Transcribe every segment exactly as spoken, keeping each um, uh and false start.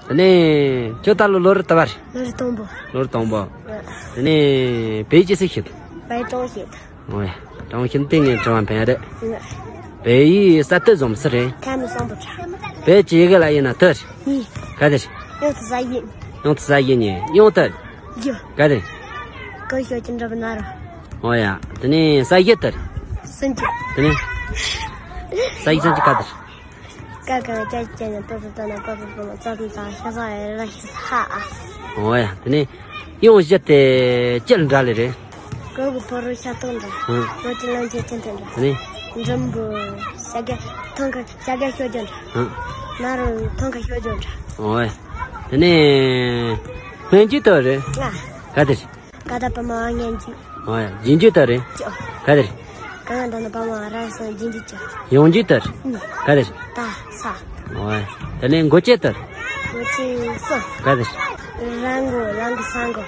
དེ་ནས་ཁྱོད་ད་ལོ་ལོ་རེ་ད་བར། ལོ་རེ་དང་པོ། ལོ་རེ་དང་པོ། ཨ། དེ་ནས་བོད་ཡིག་ཅི་ཟིག་ཤེས། བོད་ཡིག་ཀྲུང་ཤེས། ཨོ་ཡ། ཀྲུང་ཤེས་དེ་ངས་དྲི་བ་འཕེན་རེད། ཨ། བོད་ཡིག་ས་དེ་བཟོམ་སི་རེད། ཁ་མི་སང་པོ་ཁྲ། བོད་ཀྱི་ཡི་གེ་ལ་ཡིན་ན་དེ་རེད། ག་དེ་རེད། ཡང་དུ་ས་ཡིན། ཡང་དུ་ས་ཡིན་ཉེ་ཡང་དེ་རེད། ཡོ། ག་དེ་རེད། ཀ་ཤོ་ཅི་འདྲ་བ་ན་ར། ཨོ་ཡ། དེ་ནས་ས་གཞི་དེ་རེད། སུན་ཅི། དེ་ནས་ས་གཞི་སུན་ཅི་ག་དེ་རེད། ཀ་ཀ་ཀ་ཅ་ཅ་ན་པ་པ་པ་ན་པ་པ་པ་ན་ཙ་ཙ་ཤ་ཟ་ཡ་ལ་ཤ་ཧ་ཨ། ཨོ་ཡ། དེ་ནས་ཡང་བཞི་དེ་ཅི་འདྲ་ལེ་རེད། གོ་གི་ཕོ་རུ་ཤ་སྟག་འདྲ། ཧུང་། ལོ་ཅི་ལོན་ཅི་ཅི་འདྲ། དེ་ནས་འབྲིང་པོ་ཤ་ག་ཐང་ག་ཤ་ག་ཤོ་ཅི་འདྲ། ཧུང་། ན་རུ་ཐང་ག་ཤོ་ཅི་འདྲ། ཨོ་ཡ། དེ་ནས་སྔོན་འཇུག་དེ་རེད། ང་། ག་དེ་རེད། ཀ་ད་པ་མ་བ་སྔོན་འཇུག་ཨོ་ཡ། རྗེས་འཇུག་དེ་རེད། ཅོ། ག་དེ་རེད། ག་ང་ད་ན་པ་མ་བ་ར་སོང་རྗེས་འཇུག་ཅོ། ཡང་འཇུག་དེ་རེད། ནི། ག་དེ་རེད། ད་ས། ཨོ་ཡ། དེ་ནས་མགོ་ཅན་དེ་རེད། མགོ་ཅན་སོ། ག་དེ་རེད། ར་མགོ་ར་མགོ་ས་མགོ།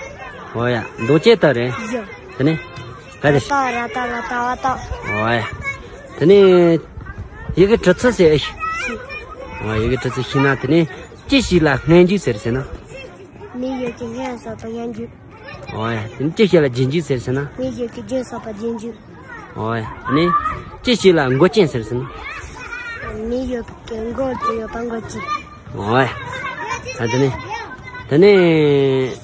ཨོ་ཡ། འདོགས་ཅན་དེ་རེད། ཡོ། དེ་ནས་ག་དེ་རེད། ཏ་ར་ཏ་ར་ཏ་བ་ཏོག་ཨོ་ཡ། དེ་ནས་ཡི་གེ་འབྲི་ཚུལ་ཟེར་ཨེ་ཤེས། ཤེས། ཨོ་ཡ། ཡི་གེ་འབྲི་ཚུལ་ཤེས་ན་དེ་ནས་ཅི་ཞིག་ལ་སྔོན་འཇུག་ཟེར་ཟེར་ན། མི་ཡོད་ཀྱི་སྔོན་སོགས་པ་སྔོན་འཇུག་ཨོ་ཡ། དེ་ནས་ཅི་ཞིག་ལ་རྗེས་འཇུག་ཟེར་ཟེར་ན། མི་ཡོད་ཀྱི་རྗེས་སོགས་པ་རྗེས་འཇུག་ཨོ་ཡ། དེ་ནས་ཅི་ཞིག་ལ་མགོ་ཅན་ཟེར་ཟེར་ན། མི་ཡོད་ཀྱི་མགོ་ཅི་ཡོད་པ་མགོ་ཅི། ཨོ་ཡ། ད་དེ་ནས་དེ་ནས་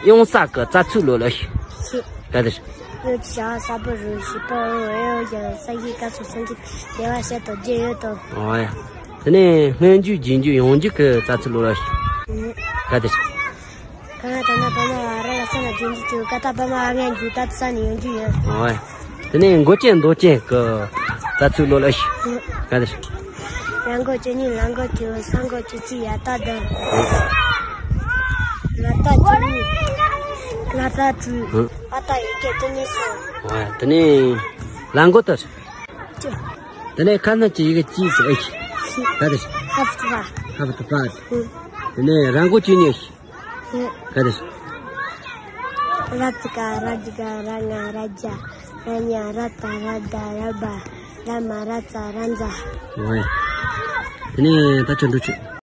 ཡང་ས་གི་རྩ་ཚིག་ལོ་ལ་ཤི། ཤི། ག་དེ་རེད། ཡོད་ཀྱི་བྱ་བ་ས་བུ་རུ་ཤི་པ་རུ་ཡོད་ཀྱི་ས་གི་ཀ་ཚུ་སུན་གྱི་བདེ་བ་བཤད་དོ་རྗེས་ཡོད་དོ། ཨོ་ཡ། དེ་ནས་སྔོན་འཇུག་རྗེས་འཇུག་ཡང་འཇུག་གི་རྩ་ཚིག་ལོ་ལ་ཤི། ནི། ག་དེ་རེད། ག་ང་ད་ན་པ་མ་བ་ར་ལ་ས་ན་རྗེས་འཇུག་ཅོ། ཀ་ད་པ་མ་བ་སྔོན་འཇུག་ད་ས་ནི་ཡང་འཇུག་ཡོད། ཨོ་ཡ། དེ་ནས་མགོ་ཅན་འདོགས་ཅན་གི་རྩ་ཚིག་ལོ་ལ་ཤི། ནི། ག་དེ་རེད། ར་མགོ་ཅི་ནི་ལ་མགོ་ཅི་ས་མགོ་ཅི་ཅི་ཡ་ད་ད། ལ་ད་ཅི་ནི་ལ་ད་ཀྲུ། ཧུང་། ཨ་ད་ཡི་གེ་ཏི་ནི་སོ། ཨོ་ཡ། དེ་ནས་ལ་མགོ་དེ་རེད། ཅི། དེ་ནས་ཁ་སྣོན་གྱི་ཡི་གེ་ཅི་ཟེར་ཨེ་ཤེས། ཤེས། ག་དེ་རེད། ཧ་ཧ་ཧ་ཧ་ཧ་ཧ། ཧུང་། དེ་ནས་ར་མགོ་ཅི་ནི་ཤི། ཧུང་། ག་དེ་རེད། ར་ཙི་ཀ་ར་ཛི་ཀ་ར་ང་ར་ཇ། ར་ཉ་ར་ཏ་ར་ད་ར་བ། ར་མ་ར་ཙ་ར་མཛའ། ཨོ་ཡ། དེ་ནས་ད་ཆོ་འདུག་ཆོ།